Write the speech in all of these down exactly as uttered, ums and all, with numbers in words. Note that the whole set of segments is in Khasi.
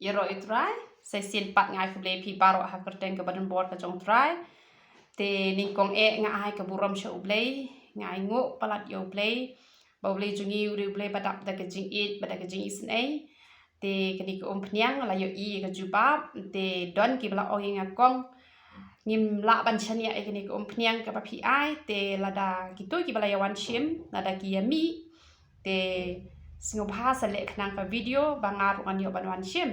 Ïaroh ïa u Trai, sa shisien pat nga ai khublei phi baroh ha kyrteng kaba donbor ka jong u Trai. Te nyngkong eh nga ai ka burom sha u Blei, nga ai nguh palat ïa u Blei, ba u Blei jong ngi u dei u Blei ba dap da ka jingïeit bad da ka jingisynei. Te kane ka umphniang la ïohi ïa ka jubab, te don kiba la ong ïa nga kong, ngim lah ban shaniah ïa kane ka umphniang kaba phi ai, te lada kito kiba la ïa wan shim, lada ki ïa mih, te sngewbha sa leh khnang ka video ba nga ruh ngan ïoh ban wan shim.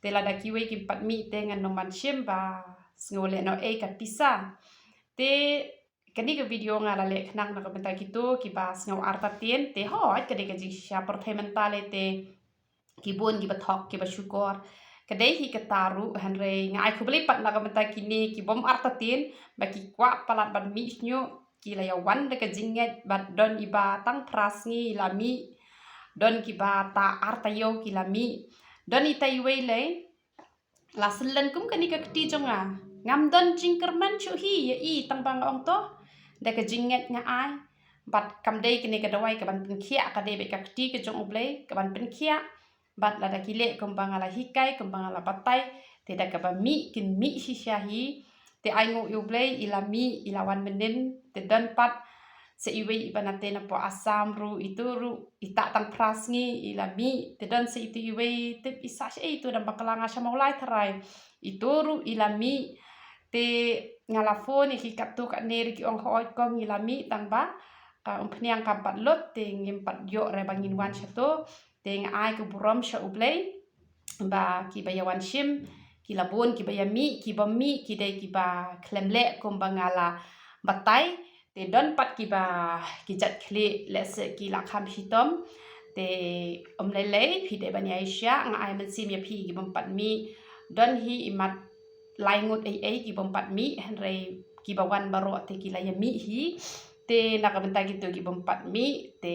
Te lada kiwei kim pat mih te ngan nym wan shim ba sngew leh noh ei ka pisa. Te kane ka video nga la leh khnang na ka bynta kito kiba sngew artatien, te hooid ka dei ka jingshisha pyrthei mynta lei te ki bun kiba thok kiba shukor. Ka dei hi kata ruh, hynrei nga ai khublei pat na ka bynta kine ki bym artatien ba ki kwah palat ban mih shñiuh, ki la ïa wan da ka jingngeit bad don iba tang phra sngi la mih. Don kiba ta ar taïew ki la mih. Don ita iwei lei la synlen kum kane ka kti jong nga. Ngam don jingkyrmen shuh hi ïa i, tang ba nga ong to da ka jingngeit nga ai. Bad kam dei kane ka dawai kaban pynkhiah, ka dei beit ka kti ka jong u Blei kaban pynkhiah. Bad lada ki leh kumba nga la hikai, kumba nga la batai, te da kaba mih kin mih shisha hi. Te ai nguh ïa u Blei i la mih, i la wan mynnin. Te don pat sa iwei iba na te na poh Assam ruh, ito ruh i ta tang phra sngi i la mih. Te don sa ito iwei, tip i sa sha ei ito dang bakla nga sha Mawlai Tharai, ito ruh i la mih. Te nga la phone ïa ki katto katne ruh ki ong hooid kong i la mih, tang ba ka umphniang kam pat lut te ngim pat ïoh re ba ngin wan shato. Te nga ai ka burom sha u Blei ba kiba ïa wan shim ki la bun, kiba ïa mih, kiba mih ki dei kiba khlem leh kumba nga la batai. Te don pat kiba ki jait khlieh lehse ki la kham shitom. Te ym lei lei phi dei ban ïaishah, nga ai mynsiem ïa phi ki bym pat mih. Don hi imat lai ngut ei ei ki bym pat mih, hynrei kiba wan baroh te ki la ïa mih hi. Te na ka bynta kito ki bym pat mih te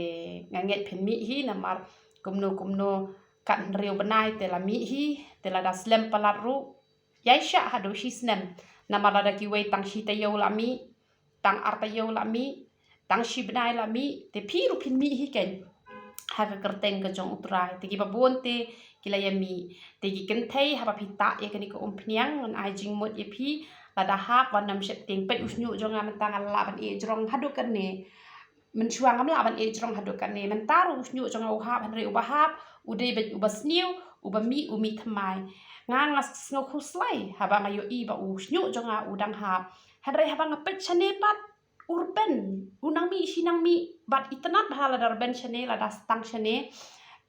nga ngeit phin mih hi, namar kumno kumno kat hynriew bnai te la mih hi. Te lada slem palat ruh ïaishah haduh shi snem. Namar lada kiwei tang shi taïew la mih, tang ar taïew la mih, tang shi bnai la mih, te phi ruh phin mih hi keiñ ha ka kyrteng ka jong u Trai. Te kiba bun te ki la ïa mih. Te ki kynthei, haba phi ta ïa kane ka umphniang, ngan ai jingmut ïa phi, lada hap wan nym sheptieng. Peit u shñiuh jong nga mynta nga lah ban ïeh jrong haduh katne. Mynshuwa ngam lah ban ïeh jrong haduh katne. Mynta ruh u shñiuh jong nga u hap, hynrei uba hap u dei beit uba sniew, uba mih u mih thymmai. Nga nga sngew khuslai haba nga ïohi ba u shñiuh jong nga u dang hap. Hynrei haba nga peit shane pat, u rben, u nang mih shi nang mih, bad itynnad bha lada rben shane, lada stang shane.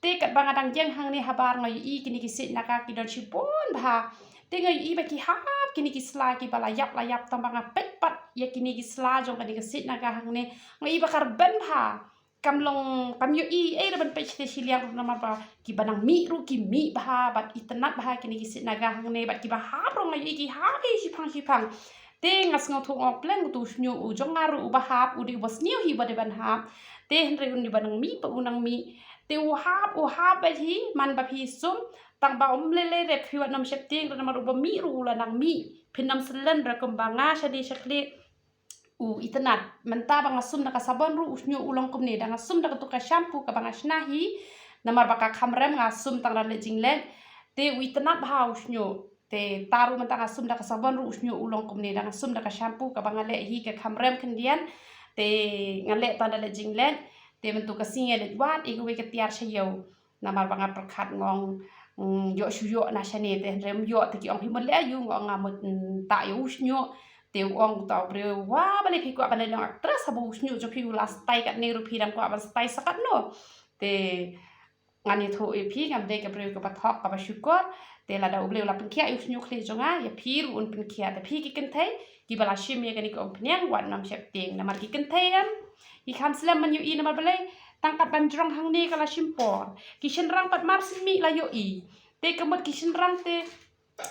Te katba nga dang ïeng hangne habar nga ïohi kine ki siej naga ki don shibun bha. Te nga ïohi ba ki hap kine ki sla kiba la ïap la ïap, tang ba nga peit pat ïa kine ki sla jong kane ka siej naga hangne, nga ïohi ba ka rben bha. Kam long, kam ïohi ei ruh ban peit shane shiliang ruh, namar ba kiba nang mih ruh ki mih bha bad itynnad bha kine ki siej naga hangne, bad kiba hap ruh nga ïohi ki hap hi shiphang shiphang. Te nga sngewthuh nga ong pleng, utu u shñiuh u jong nga ruh uba hap u dei uba sniew hi ba dei ban hap. Te hynrei u dei ba nang mih, ba u nang mih. Te u hap, u hap beit hi, man ba phi sum, tang ba ym lei lei re phi wat nym sheptieng, namar uba mih ruh u la nang mih. Phin nym synlen re kumba nga shane sha khlieh. U itynnad, mynta ba nga sum da ka sabon ruh u shñiuh u long kumne, da nga sum da katu ka shampoo kaba nga shna hi. Namar ba ka kham rem nga sum tang da leh jingleh. Te u itynnad bha u shñiuh. Te ta ruh mynta nga sum da ka sabon ruh u shñiuh u long kumne, da nga sum da ka shampoo kaba nga leh hi ka kham rem khyndiat. Te nga leh tang da leh jingleh. Te mynta ka sngi nga leit wad ïa kawei ka tiar sha ïew. Namar ba nga pyrkhat nga ong, mm, ïoh shu ïoh na shane te hynrei ym ïoh, te ki ong phi mut leh aïu, nga ong nga mut, mm, ta ïa u shñiuh. Te u ong uta u briew, wa balei phi kwah ban leit long actress haba u shñiuh jong phi u la style katne ruh phi dang kwah ban style sa katno. Te ngan ïathuh ïa phi, ngam dei ka briew kaba thok kaba shukor. Te lada u Blei u la pynkhiah ïa u shñiuh khlieh jong nga, ïa phi ruh un pynkhiah. Te phi ki kynthei kiba la shim ïa kane ka umphniang, wat nym sheptieng. Namar ki kynthei em, ki kham slem ban ïohi, namar balei? Tang kat ban jrong hangne ka la shim por. Ki shynrang pat mar sien mih la ïohi. Te ka mut ki shynrang te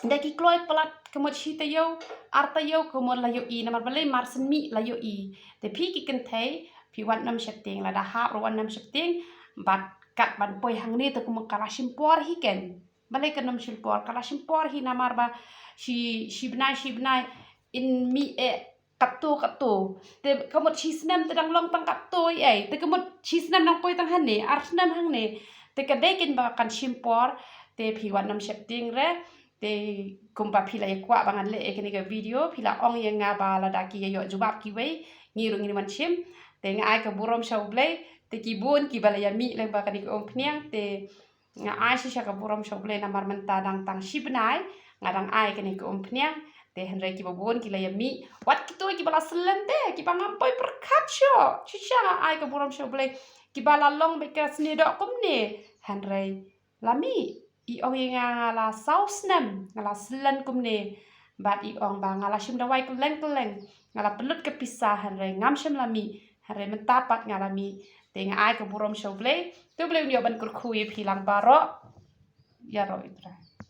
da ki kloi palat, ka mut shi taïew, ar taïew, ka mut la ïohi, namar balei? Mar sien mih la ïohi. Te phi ki kynthei phi wat nym sheptieng, lada hap ruh wat nym sheptieng. Bad kat ban poi hangne te ka mut ka la shim por hi keiñ. Balei ka nym shim por? Ka la shim por hi namar ba shi, shi bnai, shi bnai in mih eh katto katto. Te ka mut shi snem te dang long tang katto ei ei. Te ka mut shi snem dang poi tang hangne, ar snem hangne. Te ka dei keiñ ba kan shim por. te phi wat nym sheptieng re. Te kumba phi la ïa kwah ba ngan leh ïa kane ka video, phi la ong ïa nga ba lada ki ïa ïoh jubab kiwei, ngi ruh ngin wan shim. Te nga ai ka burom sha U Blei, te ki bun kiba la ïa mih lyngba kane ka umphniang, te nga ai shisha ka burom sha U Blei namar mynta dang tang shi bnai nga dang ai kane ka umphniang. Te hynrei kiba bun ki la ïa mih, wat kito kiba la syllen te, kiba ngam poi pyrkhat shuh, shisha nga ai ka burom sha U Blei. Kiba la long bad ka sniewdoh kumne, hynrei la mih. I ong ïa nga, nga la saw snem nga la syllen kumne, bad i ong ba nga la shim dawai kylleng kylleng, nga la pynlut ka pisa, hynrei ngam shym la mih. Hynrei mynta pat nga la mih. Te nga ai ka burom sha U Blei. Te U Blei un ïoh ban kyrkhu ïa phi lang baroh. Ïaroh i Trai.